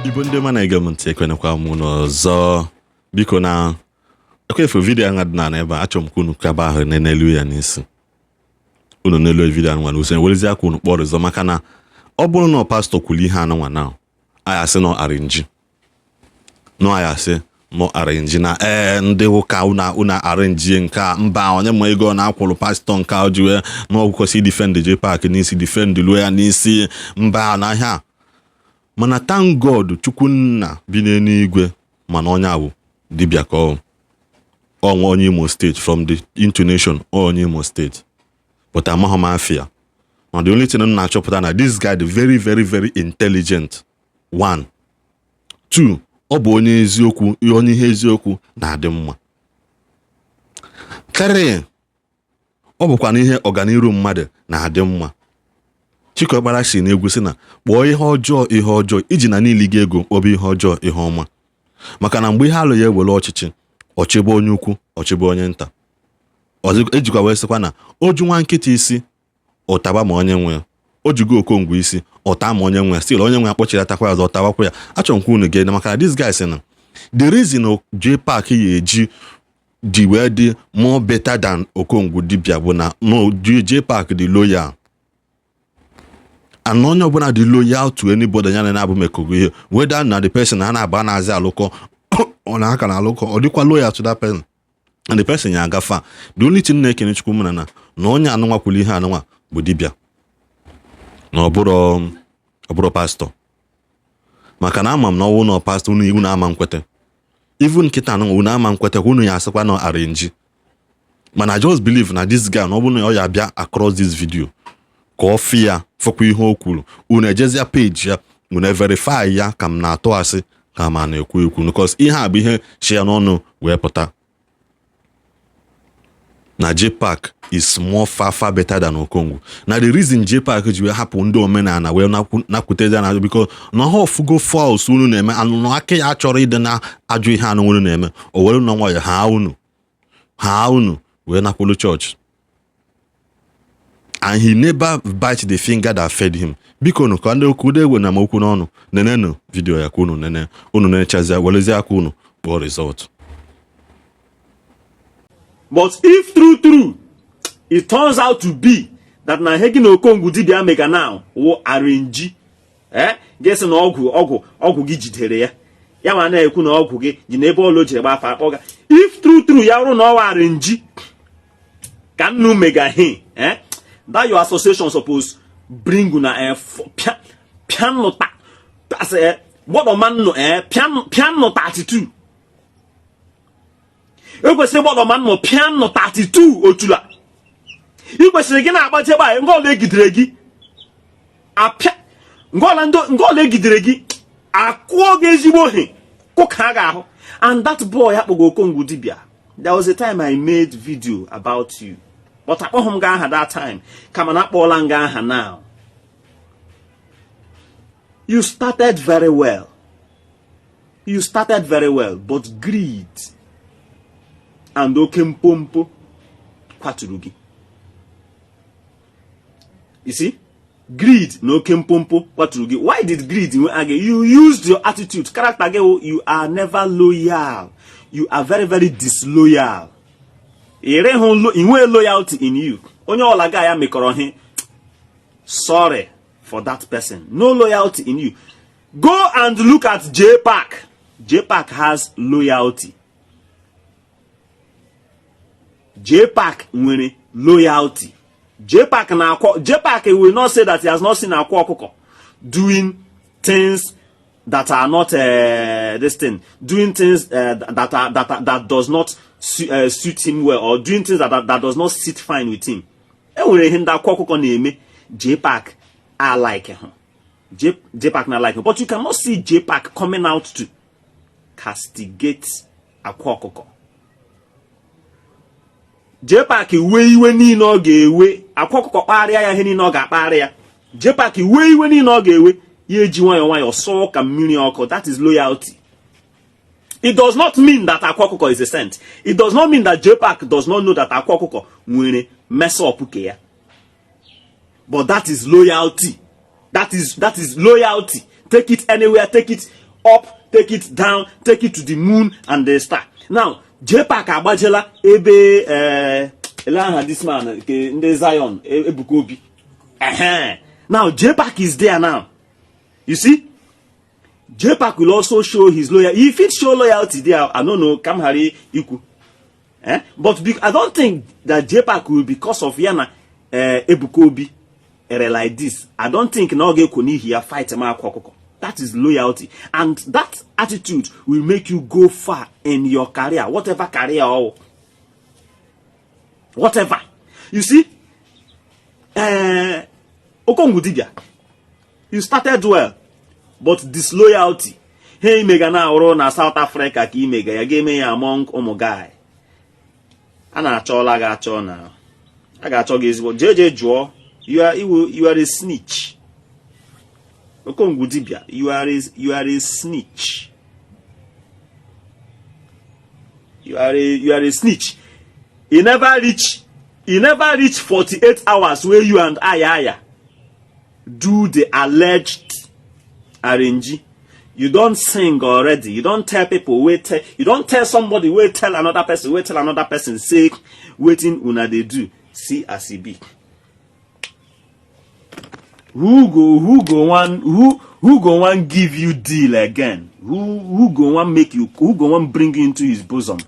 Igbo ndị ọma na-ege m ntị, ekwenekwa m n'ọzọ. Biko, na ekwefu video ahụ dị na ebe a, achọrọ m ka unu kaba ahụ n'elu ya n'isi unu, n'elu video anụnwa na usoro werezi aka unu kpọrọ ọzọ, maka na ọ bụrụ na pastọ kwuru ihe anụnwa na anyị asị nọ arrange, nọ anyị asị nọ arrange na ee, ndị ụka unu arrange nke a. Mba, onye ma ego ọ na-akwụrụ pastọ nke a o ji wee na ọgwụkwọsị defend JPAC n'isi, defend luo ya n'isi mba n'ahịa. Mana thank God, Chukwunna bi n'eluigwe, mana onye awụ dibịa ka ọ ọnwa onye Imo State. From the intonation, onye Imo State, but amaghị m afịa. Ma the only thing m na-achọpụta na this guy dị very, very, very intelligent. One, two, ọ bụ onye eziokwu, onye ihe eziokwu na-adị mma. Three, ọ bụkwa na ihe ọganiru mmadụ na-adị mma. Chikọkpara si n'egwu sị na kpọọ ihe ọjọọ ihe ọjọọ, iji na niile gị ego kpọba ihe ọjọọ ihe ọma, maka na mgbe ihe alụ ya ewere ọchịchị, ọchịbe onye ukwu, ọchịbe onye nta. Ọzọ ejikwa wee sịkwa na oju nwa nkịta isi ụtaba ma onye nwe ya, o jigo Okongwu isi ụta ma onye nwe ya, still onye nwe ya kpọchiratakwa ya ọzọ, ọtabakwa ya. Achọrọ m ka unu gee, maka na this guy sị na the reason JPAC ya eji dị wee dị more better than Okongwu dibịa bụ na no JPAC dị loyal, and onye ọbụla dị loyal to anybody ya na-abụ mekọgo ihe, whether na the person a na-aba na-azị alụkọ, ọ na-aka na alụkọ, ọ dịkwa loyal to that person, and the person ya agafe. The only thing na-ekene Chukwu mụ na onye anụnwa kwuru ihe anụnwa bụ dibịa, na ọ bụrụ pastọ, maka na ama m na ọwụ na pastọ, unu unu ama nkwete. Even nkịta anụnwa, unu ama nkwete ka unu ya asịkwa na arrange. Mana I just believe na this guy, na ọ bụrụ na ọ ya bịa across this video ka ọ fị ya fọkwa ihe o kwuru, unu ejezia page ya, unu verify ya ka m na-atụ asị, ka ma na-ekwu ekwu, because ihe a bụ ihe si ya n'ọnụ wee pụta na JPAC is more far, far better than Okongwu. Na the reason JPAC ji wee hapụ ndị omenala wee nakwutezi na because na ha ofugo false unu na-eme anụ aka ya achọrọ ịdị na ajụ ihe anụ unu na-eme, o were nọ nwayọ ha unu wee nakwulu chọọchị, and he never bite the finger that fed him. Biko nụ, ka ndị okwu egwe na m okwu n'ọnụ, nenenu video ya ka unu nene, unu nechazie, werezie aka unu kpọọ result. But if true true it turns out to be that na ihe gị na Okongwu dibịa mega now wụ arrange, eh, gị sị na ọgwụ gị jidere ya, ya ma na-ekwu na ọgwụ gị ji na ebe ọla o jiri gba afa akpọga. If true true ya bụrụ na ọ wụ arrange ka nnu mega he, eh, that your association suppose bring una, eh, pịa pịa nnụ ta as, eh, gbọdọma nnụ, eh, pịa pịa nnụ 32. Ekwesịrị gbọdọma nnụ pịa nnụ 32 otula. Ị kwesịrị gị na-agbaji ebe a nga ọla egidere gị apịa, nga ọla egidere gị akụọ gị ezigbo ohe kụka gị ahụ. And that boy akpọgo Okongwu dibịa, there was a time I made video about you, but akpọghị m gị aha that time, kama na akpọọla m gị aha now. You started very well, you started very well, but greed and oke mpompo kwaturu gị. You see, greed na oke mpompo kwaturu gị. Why did greed nwe gị? You used your attitude, character gị wụ, you are never loyal, you are very, very disloyal. Ịrịhụ inwe loyalty in you. Onye ọla ga ya mekọrọ ihe, sorry for that person, no loyalty in you. Go and look at JPAC. JPAC has loyalty. JPAC nwere loyalty. JPAC na akwa, JPAC will not say that he has not seen Akwa Ọkụkọ doing things that are not this thing, doing things that does not suit him well, or doing things that does not sit fine with him. E nwere ihe ndị Akwa Ọkụkọ na-eme JPAC a like ha. JPAC na like him, but you cannot see JPAC coming out to castigate Akwa Ọkụkọ. JPAC wee iwe niile ọ ga-ewe, Akwa Ọkụkọ kparịa ya ihe niile ọ ga-akparị ya, JPAC wee iwe niile ọ ga-ewe ya, eji nwayọọ nwayọọ sụọ ka mmiri ọkụ. That is loyalty. It does not mean that Akwa Ọkụkọ is a saint. It does not mean that JPAC does not know that Akwa Ọkụkọ nwere mess up ke ya, but that is loyalty. That is loyalty. Take it anywhere, take it. up, take it down, take it to the moon and the star. Now JPAC agbajela ebe ele aha this man nke ndị Zion, Ebuka Obi. Ehe. Now JPAC is there now. You see, JPAC will also show his loyalty. He fit show loyalty there. I don't know, ka m ghara ikwu, eh? But I don't think that JPAC will, because of ya na Ebuka Obi ere like this, I don't think na ọ ga-ekwo n'ihi ya fight ma Akwa Ọkụkọ. That is loyalty, and that attitude will make you go far in your career, whatever career or whatever. You see, Okongwu Dibia, you started well, but disloyalty ha imega na awụrụ na South Africa ka imega ya ga-eme ya among ụmụ guy a na-achọla gị achọ na a ga-achọ gị ezigbo. Jee jee jụọ. You are a snitch. Okongwu Dibia, you are a snitch. You are a snitch. E never reach 48 hours wey you and Ayaya do the alleged arrange. You don sing already. You don tell people wey tell you, don tell somebody wey tell another person wey tell another person say wetin una dey do. See as e be. Who go wan who go wan give you deal again? Who go wan make you, who go wan bring you into his bosom?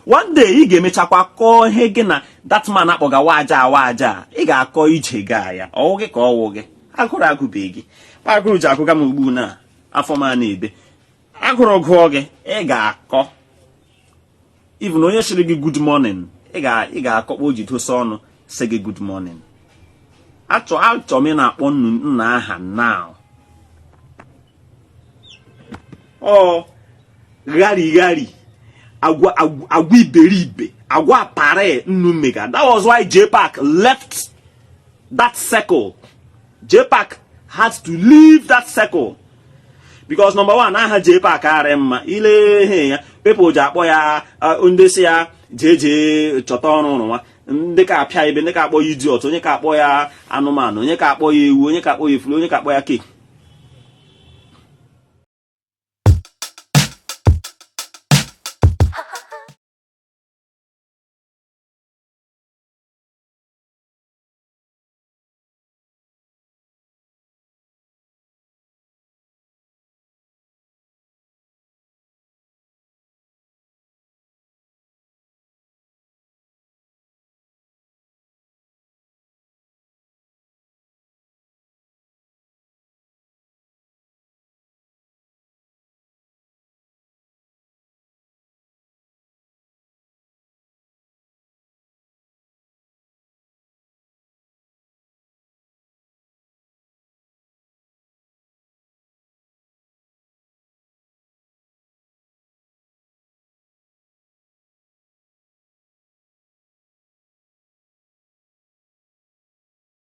One day ị ga-emechakwa kọọ ihe gị na that man akpọga waja waja. Ị ga-akọ ije gaa ya ọwụ gị ka ọwụ gị. Agụrụ agụbeghị gị, agụrụ ji agụga m ugbu na afọ m a na-ebe agụrụ gụọ gị. Ị ga-akọ even onye sịrị gị good morning. Ị ga-akọkpọ o ji dosa ọnụ sị gị good morning. Achọ m ị na-akpọ nnu nna aha now. Ọ ghari ghari, agwa agwa iberibe, agwa pare nnu mega. That was why JPAC left that circle. JPAC had to leave that circle because number one, aha JPAC arị mma ile ihe ya people ji akpọ ya, ndị si ya jee jee chọta ọrụ ụrụ nwa, ndị ka apịa ebe, ndị ka akpọ ya idiot, onye ka akpọ ya anụmanụ, onye ka akpọ ya ewu, onye ka akpọ ya efuru, onye ka akpọ ya cake.